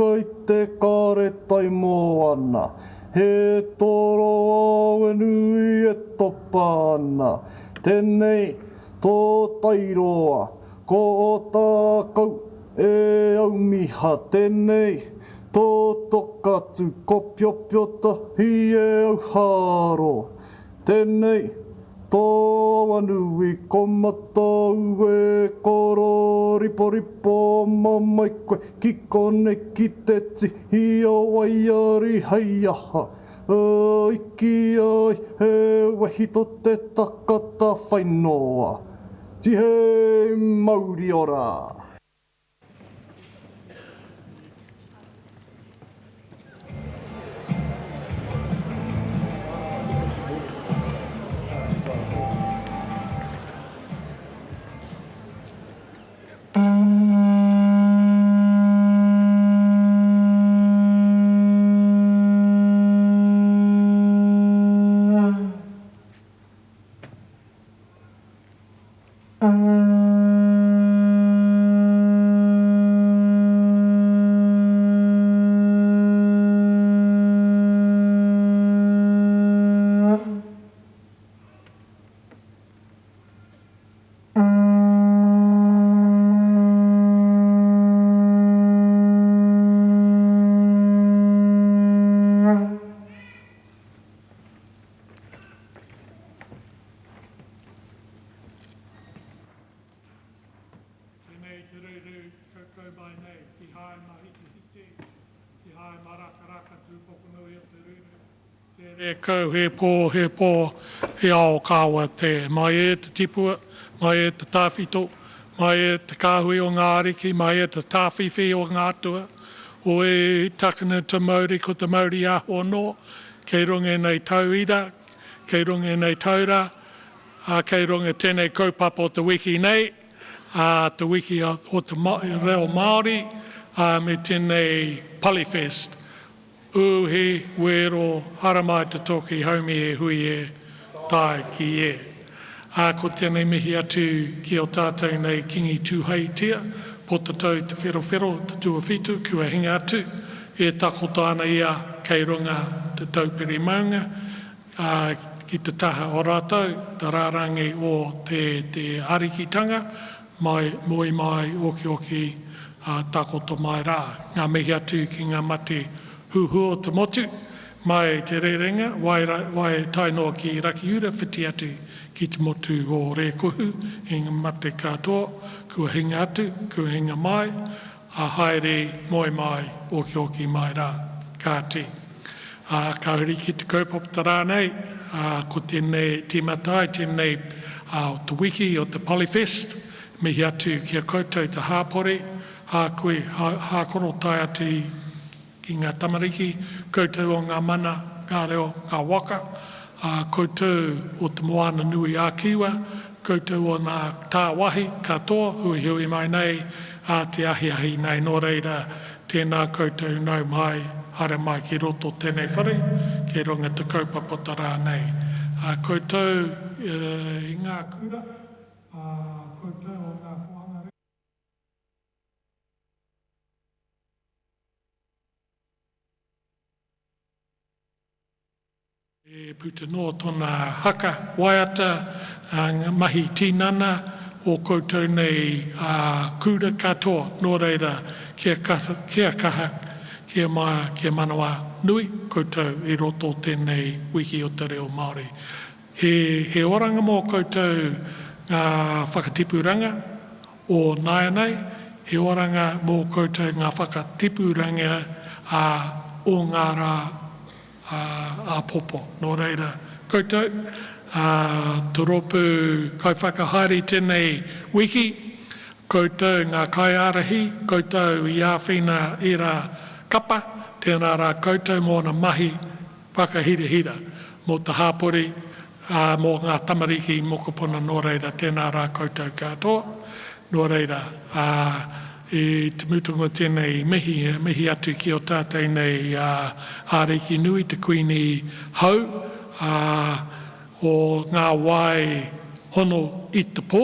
runga i te karetai moana. He toro awe nui e topa ana. Tenei tō tairoa, ko Ōtākou e aumiha Tenei tō toka tu ko Piopiotahi e auharo. Tenei tō awanui ko Mataue e koro Riporipo mamae koe ki konei ki te tihi o Waiari hei aha i kī ai he wehi tō te takata whai noa. Tihei mauri ora! Tenei te ruru kaukau mai nei ki hae ma hitihiti, ki hae ma rakaraka tūpokonui o te ruru. Te rēkau he pō, he pō, he ao kāwa te mai e te tipua, mai e te tāwhito, mai e te kāhui o ngā ariki, mai e te tāwhiwhi o ngā atua, o e takina te mauri ko te mauri aho anō, kei runga ēnei tauira, kei runga ēnei taura, ā, kei runga tēnei kaupapa o te wiki nei, ā, te wiki o te reo Māori, ā, me tēnei Polyfest. Uhi, wero, haramai te toki, haumi e hui e, tae ki e. Ā, ko tēnei mihi atu ki o tātou nei Kingi Tūheitia, Potatau Te Wherowhero, te tuawhitu, kua hinga atu, e takoto ana ia kei runga te taupiri maunga, ā, ki te taha o rātou, te rārangi o te, te arikitanga, mai, moe mai, okioki, ā, takoto mai rā. Ngā mihi atu ki ngā mate huhua o te motu, mai Te Rerenga, wai, wai tae noa ki Rakiura, whiti atu ki te motu o Rēkohu, i ngā mate katoa, kua hinga atu, kua hinga mai, ā, haere, moe mai, okioki mai rā. Kāti. Ā, ka huri ki te kaupapa te rā nei, ā, ko tēnei tīmata ai tēnei, ā, o te wiki o te Polyfest. Mihi atu ki a koutou te hāpori, hā koe, hā, hā koro tae atu ki ngā tamariki, koutou o ngā mana, ngā reo, ngā waka, ā, koutou o te Moana nui ā Kiwa, koutou o ngā tāwahi katoa, huihui mai nei, ā te ahiahi nei, nō reira, Tēnā koutou nau mai, haere mai ki roto tēnei whare, kei runga te kaupapa ta rā nei. A koutou i ngā kura, a koutou o ngā kōhanga reo. E puta noa tona haka, waiata, nga mahi tinana o koutou nei kura katoa, no reira kia kia kaha, kia maia, kia manawa nui koutou i roto tenei wiki o te reo Maori. He he oranga mo koutou nga whakatipuranga o naianei, he oranga mo koutou nga whakatipuranga o nga ra āpōpō. Nō reira, koutou, ā, te rōpū kaiwhakahaere i tēnei wiki, koutou ngā kaiārahi, koutou i āwhina ērā kapa, tēnā rā koutou mō ana mahi whakahirahira mō te hāpori, ā, mō ngā tamariki mokopuna nō reira, tēnā rā koutou katoa. Nō reira, ā, i te mutunga o tēnei mihi, he mihi atu ki ō tātou nei Ariki nui, te Kuini Hau, ā, o ngā wai hono i te pō,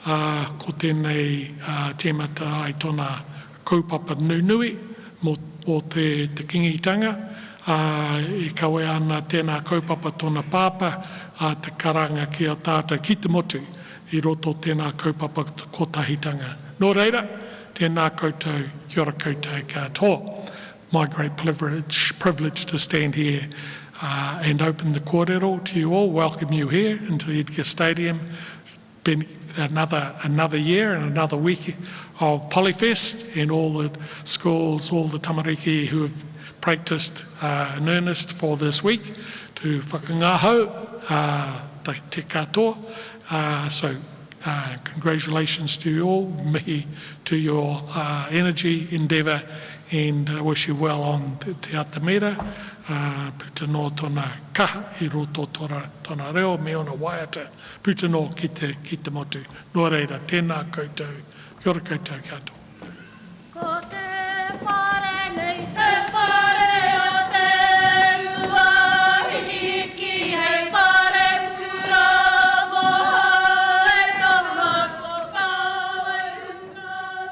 ā, ko tēnei tīmata ai tōna kaupapa nunui. Mō, mō te, te Kingitanga, ā, e kawea ana tēnā kaupapa tōna pāpā, ā, te karanga ki a tātou ki te motu i roto tēnā kaupapa kotahitanga. Nō reira, tēnā koutou, kia ora koutou katoa. My great privilege, privilege to stand here uh, and open the kōrero to you all, welcome you here into the Edgar Stadium. Been another, another year and another week of Polyfest and all the schools, all the tamariki who have practiced uh, in earnest for this week to whakangahau uh, te katoa. Uh, so uh, congratulations to you all, mihi to your uh, energy, endeavour and uh, wish you well on te, te atamira, uh, puta noa tona kaha i roto tona, tona reo me ona waiata, puta noa ki te, ki te motu. Nō reira, tēnā koutou, kia ora koutou katoa. Ko te whare nei te whare o Te Ruahiriki hei whare kura mō Haetama ko Kawaihuka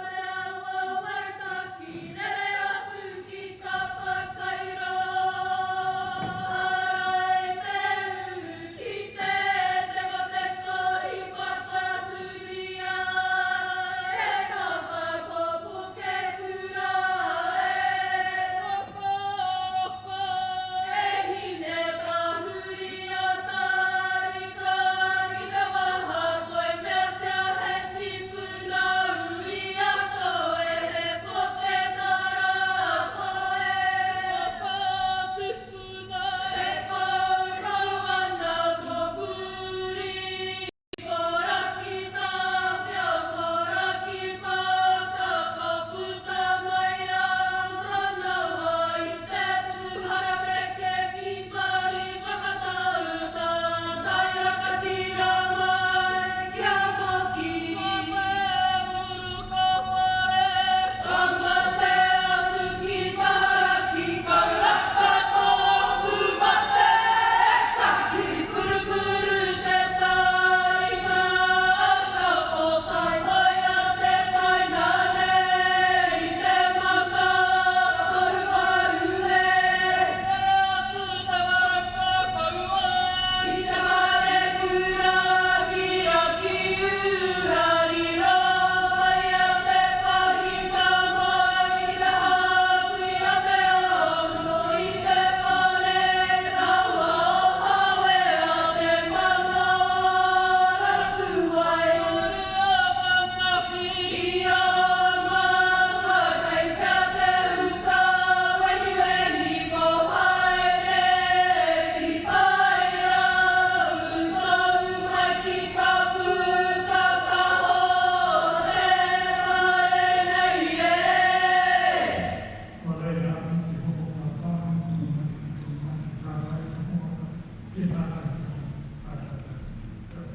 te awa waitaki rere atu ki Tawhakairo Arai te uru ki te tekoteko i whakatūria e tama ko Pukekura e Kokoroko e hine ka huri o Tarika ki te waha koi meatia he tipuna uia koe he poke tara koe Whakatupuna e koukou ana tōku uri. Ko Rakitāwhiao, ko Rakimata, ka puta mai a Manawa i te pūharakeke ki pari whakatauta, tae rakatira mai kia moki. Ko te uru ka whare. Ka mate atu ki Taraki, ka raka tōku mate. Ki purupuru te taringa ka pōtaetaia te taina nei i te mata paruparu e. Tere atu te maraka kaua. I te parekura ki Rakiura riro mai a te pahika mai i te hāpui a te ono i te whare kawa o Hawea te mana rapuwai I ō matua kei whea te uka wehiwehi ko haere ki tai rā uru mai ki ka puta ka hore haere nei e. Nō reira, i te hokonga whānui o ngā mahi ki whānau te moana, tēnā koutou, a koutou.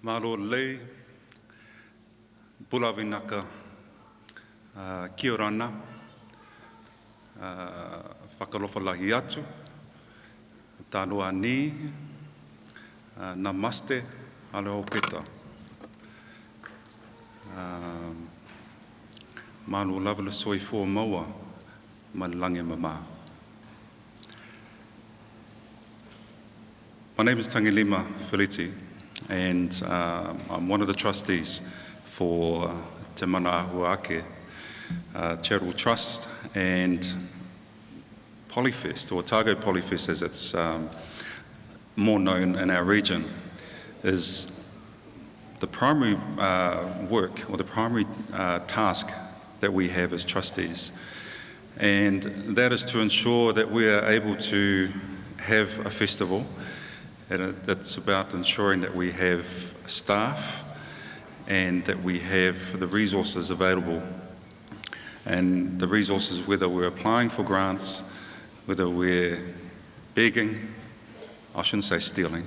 Malo lei, Bulavinaka, kia ora ana, whakalofa lahi atu, tanoa ni, namaste, aloha peta. Malo lava le soifua maua ma le lagi e mama. My name is Tagiilima Feleti, and uh, I'm one of the trustees for Te Mana Ahua Ake uh, Charitable Trust and Polyfest, or Otago Polyfest as it's um, more known in our region, is the primary uh, work or the primary uh, task that we have as trustees. And that is to ensure that we are able to have a festival. And it's about ensuring that we have staff and that we have the resources available. And the resources, whether we're applying for grants, whether we're begging, I shouldn't say stealing,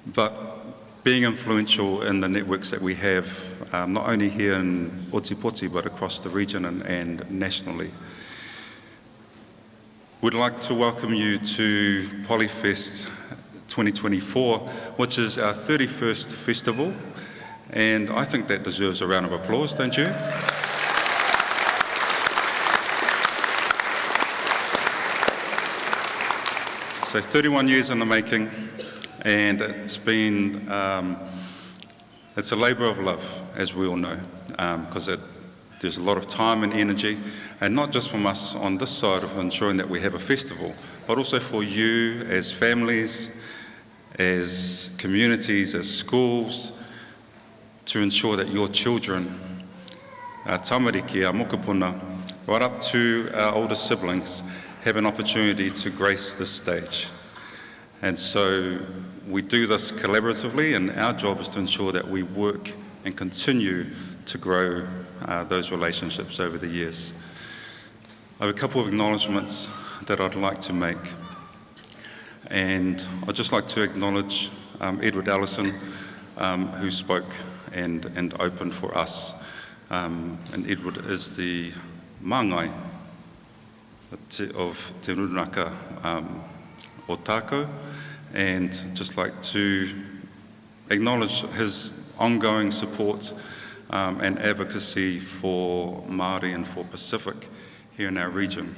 but being influential in the networks that we have, um, not only here in Ōtepoti, but across the region and, and nationally. We'd like to welcome you to Polyfest 2024, which is our 31st festival, and I think that deserves a round of applause, don't you? So 31 years in the making, and it's been, um, it's a labour of love, as we all know, because um, it there's a lot of time and energy, and not just from us on this side of ensuring that we have a festival, but also for you as families, as communities, as schools, to ensure that your children, our tamariki, our mokopuna, right up to our older siblings, have an opportunity to grace this stage. And so we do this collaboratively, and our job is to ensure that we work and continue to grow uh, those relationships over the years. I have a couple of acknowledgements that I'd like to make. And I'd just like to acknowledge um, Edward Ellison, um, who spoke and, and opened for us. Um, and Edward is the māngai of Te Rūnaka um, Ōtākou, and just like to acknowledge his ongoing support um, and advocacy for Māori and for Pacific here in our region.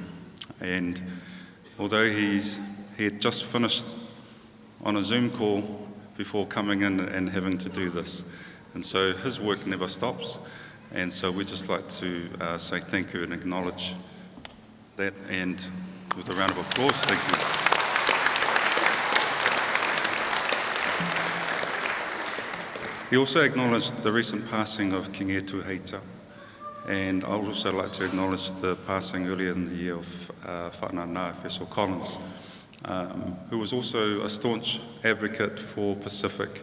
And although he's, he had just finished on a Zoom call before coming in and having to do this. And so his work never stops. And so we'd just like to uh, say thank you and acknowledge that. And with a round of applause, thank you. He also acknowledged the recent passing of King Etu Heita, and I'd also like to acknowledge the passing earlier in the year of uh, Whanana Feso Collins, um, who was also a staunch advocate for Pacific,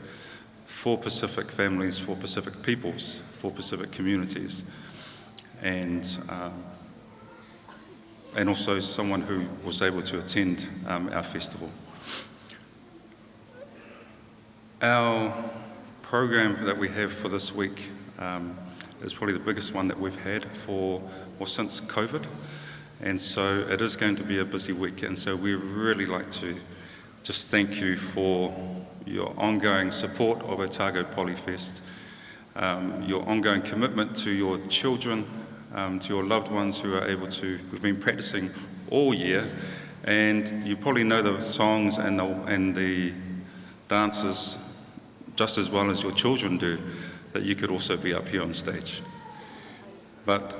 for Pacific families, for Pacific peoples, for Pacific communities, and, um, and also someone who was able to attend um, our festival. Our program that we have for this week um, is probably the biggest one that we've had for, well, since COVID. And so it is going to be a busy week. And so we really like to just thank you for your ongoing support of Otago Polyfest, um, your ongoing commitment to your children, um, to your loved ones who are able to, we've been practicing all year, and you probably know the songs and the, and the dances just as well as your children do, that you could also be up here on stage. But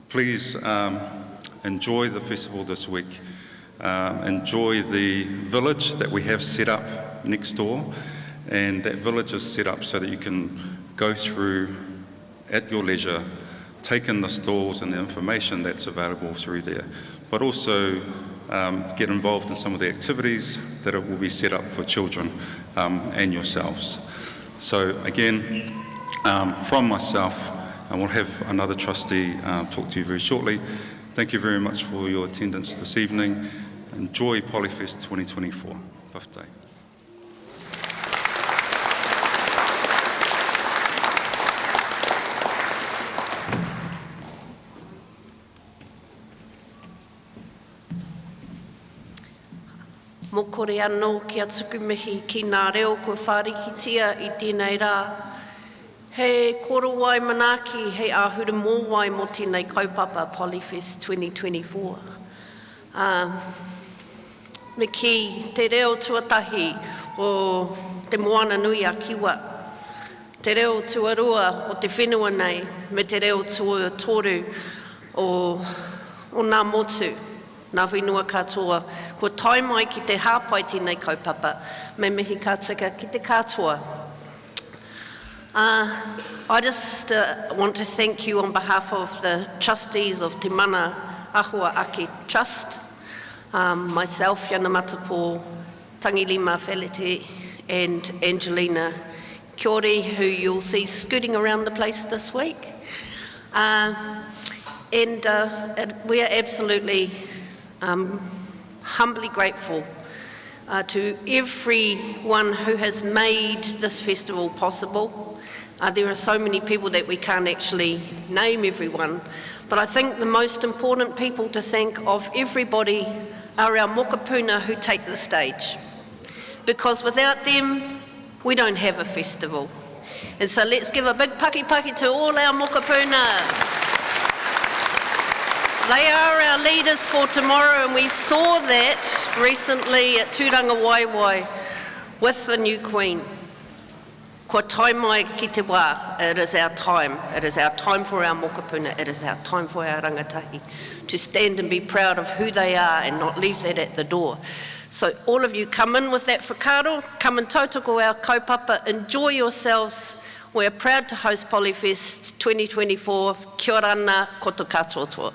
please um, enjoy the festival this week. Um, enjoy the village that we have set up next door. And that village is set up so that you can go through at your leisure, take in the stalls and the information that's available through there, but also um, get involved in some of the activities that will be set up for children um, and yourselves. So again, um, from myself, and we'll have another trustee uh, talk to you very shortly. Thank you very much for your attendance this evening. Enjoy Polyfest 2024. Fifth day. Mokore anō kia tuku mihi ki nā reo kua whārikitia i tēnei rā. He korowai manaaki, he āhuru mōwai mō tēnei kaupapa Polyfest 2024. Ā, me kī, te reo tuatahi o Te Moana nui a Kiwa, te reo tuarua o te whenua nei me te reo tuatoru o, o nā motu, nā whenua katoa kua tae mai ki te hāpai tēnei kaupapa, me mihi ka tika ki te katoa. Uh, I just uh, want to thank you on behalf of the trustees of Te Mana Ahua Ake Trust, um, myself, Yana Matapo, Tangilima Felete, and Angelina Kiori, who you'll see scooting around the place this week. Uh, and uh, we are absolutely um, humbly grateful. Uh, to everyone who has made this festival possible. Uh, there are so many people that we can't actually name everyone, but I think the most important people to thank of everybody are our mokopuna who take the stage. Because without them, we don't have a festival. And so let's give a big paki paki to all our mokopuna. They are our leaders for tomorrow, and we saw that recently at Tūrangawaewae with the new Queen. Kua tae mai ki te wā, it is our time. It is our time for our mokopuna, it is our time for our rangatahi to stand and be proud of who they are and not leave that at the door. So all of you come in with that whakaaro, come and tautoko our kaupapa, enjoy yourselves. We are proud to host Polyfest 2024. Kia ora na, koutou katoa.